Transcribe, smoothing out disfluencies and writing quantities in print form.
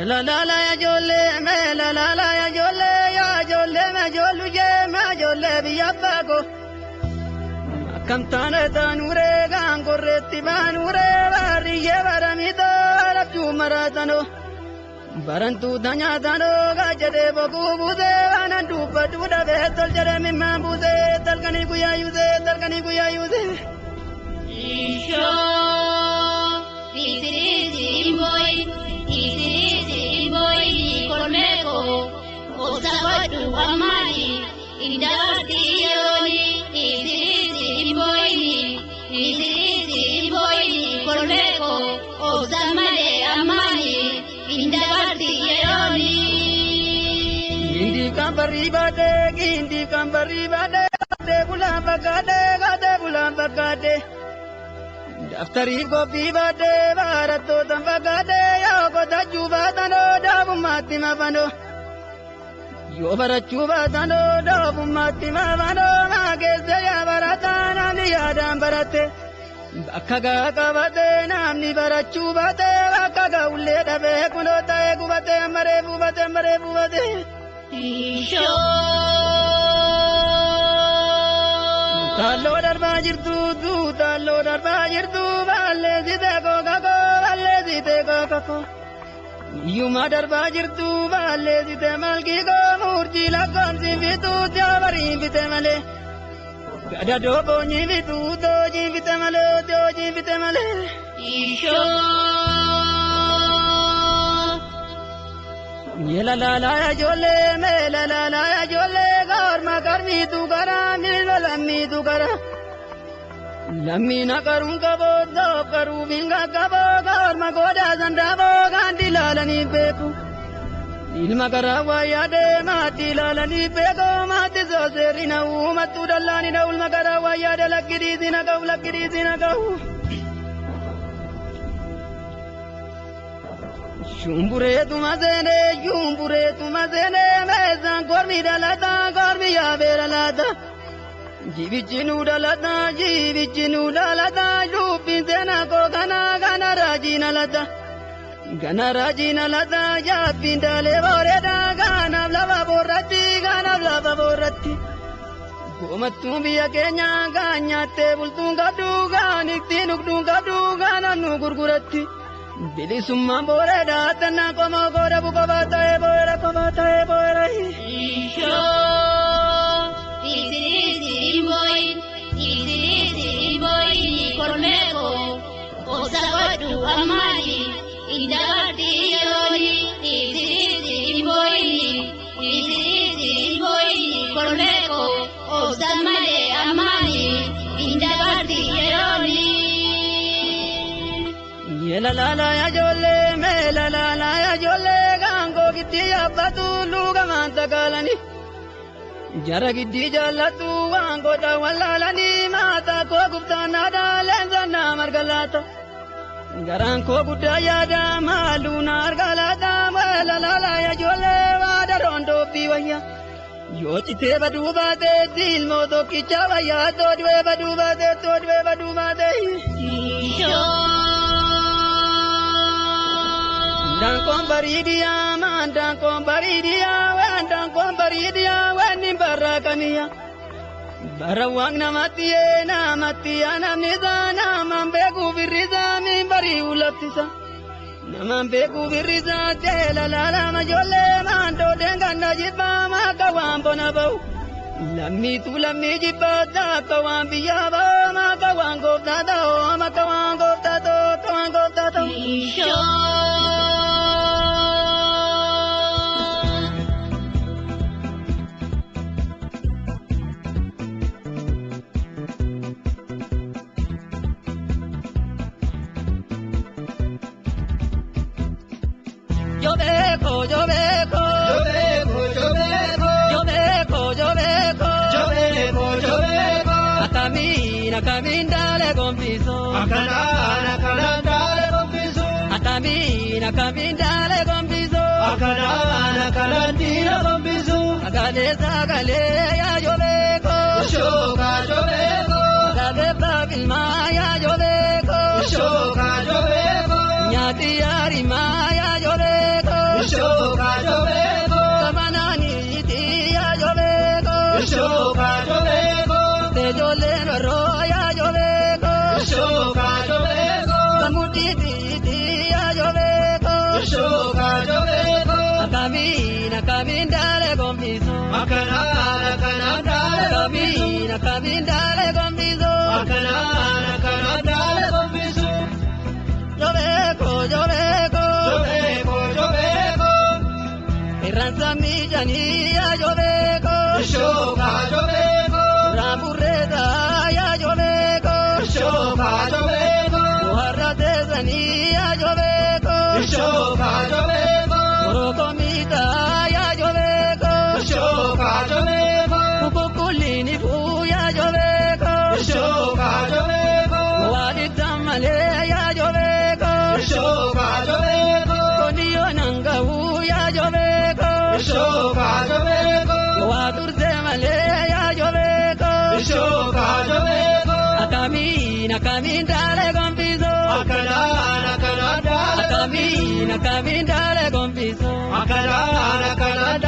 La la la ya jolle me la la la ya jolle ya jolle me jollu je me jolle biyya bago akkam taane taanure gaangorreetti baanure baariyyee baramito lafjuu maraatano barantuu tanyaatano gajedhee boquu buusee waanan dubbadhu dhabee tol jedhee mimmaan buusee talkanii guyyaa yuusee talkanii guyyaa yuusee. Ishoo isiriisi boy isiriisi boy kormeeko obsa godhu ammaani indabarti yerooni isiriisi boy isiriisi boy kormeeko obsa malee ammaani indabarti yerooni. Gindi kan barrii baatee gindi kan barrii baatee gaatee bulaan fakkaatee gaatee bulaan fakkaatee. Daftarii qophii baatee barattoota fakkaatee yoo qotachuu baatanoo daabummaatti mafanoo. Yoo barachuu baatanoo daabummaatti mafanoo maa keessa yaa barataa namni yaadaan baratte. Bakka gaa qabatee namni barachuu baatee bakka gaa'ullee dhabee kunoo ta'ee gubatee maree buufatee maree buufatee. Ishoo. Taalloo darbaa jirtu taalloo darbaa jirtu balleessitee kookakoo balleessitee kookakoo. Iyyuma darbaa jirtu balleessitee malkii koo murtii lakkoomsi fituu jaabariin fite malee. Gadadoo boonyi fituu toojii fite malee toojii fite malee. Ishoo. Yeela la la ya jolle me la la la ya jolle gorma karmiitu gara miilma lammiitu gara. Lammiina karuun qaboo doof karuu finga qaboo gorma goodaa sandaaboo gaandi ilaalanii beeku. Ilma garaa waa yaadee maatii ilaalanii beeku maatti sooseerri na uumattuu dallaani na ulma garaa waa yaade lakkidhiisi na ga'u lakkidhiisi na ga'u. Shumbureetuma seenee shumbureetuma seenee meeshaan kormi dhalataa kormi yaabee dhalataa. Jibichi nu dhalataa jibichi nu dhalataa lubbiin seenaa koo kana kana raajii nalata. Kana raajii nalata jaabbiin daalee booreedha kanaaf lafa boorratti kanaaf lafa boorratti. Goomattuun biyya keenyaa kan nyaattee bultuun qabdu kan ittiin dhugduun qabdu kanaaf nu gurguratti. Bilisummaan booreedha tannaa qomoo kooda buqobaa ta'ee booreedha kophaa ta'ee booreedha. Ishoo isiriisi boy isiriisi boy kormeeko obsa godhu ammaani indabarti yerooni isiriisi boy isiriisi boy kormeeko obsa malee ammaani indabarti yerooni. Yeela la la ya jolle me la la la ya jolle gaangoo giddii yaabbatu luuga maanta kaalani. Jara giddii jaallatu waan godha wallaalanii maata koo gubtaan aadaa leensa naa marga laata. Garaan koo guddaa yaada maaluu na arga laata la la la ya jolle waa daroon doobbii wayya. Yoo citee baduu baatee ilmoo tokkicha wayyaa too du'ee baduu baatee too du'ee baduu baatee. Ishoo. Daankoon bariidiyaa maandaankoon bariidiyaa waandaankoon bariidiyaa wanni barraaqaniya. Bara waan namatti yee namatti yaa namni isaa namaan beekuu firrisaa min bari'uu laftisa. Namaan beekuu firrisaa jeela laalama ijoollee maandoo deenganna jibbaa maaka waan bona ba'u. Lammiitu lammii jibbaa akka waan biyyaa ba'u maaka waan gooftaa ta'u maaka waan gooftaa ta'u akka waan gooftaa ta'u. Ishoo. Yo beeko, yo beeko, Jobeeko, jobeeko, yo beeko, yo beeko. jobeeko, jobeeko. Akkamiin akkamiin daalee gombisu. Akkanaan akkanaan daalee gombisu. Akkamiin akkamiin daalee gombisu. Akkanaan akkanaan diina gombisu. Sagalee sagalee yaa yo beeko. Shooka jobeeko, Sagalee baafilmaa yaa yo beeko. shooka. Akkamiin daalee gombisu. Akkanaan akkanaan daalee gombisu. Jobeeko jobeeko. Jobeeko jobeeko. Irraan miijanii yaa jobeeko. Shooka jobeeko. Raamburreeta yaa jobeeko. Shooka jobeeko. Warra teessanii yaa jobeeko. Shooka jobeeko. Moroko miita yaa jobeeko. Shooka jobeeko. Kukulini yaa jobeeko. Shooka jobeeko. Walitti malee yaa jobeeko. Shooka jobeeko. Koniyo nangahu yaa jobeeko. Shooka jobeeko. Waa turte malee yaa jobeeko. Shooka jobeeko. Akkamiin akkamiin daalee gombisu. Akkanaan akkanaan daalee gombisu. Akkamiin akkamiin daalee gombisu. Akkanaan akkanaan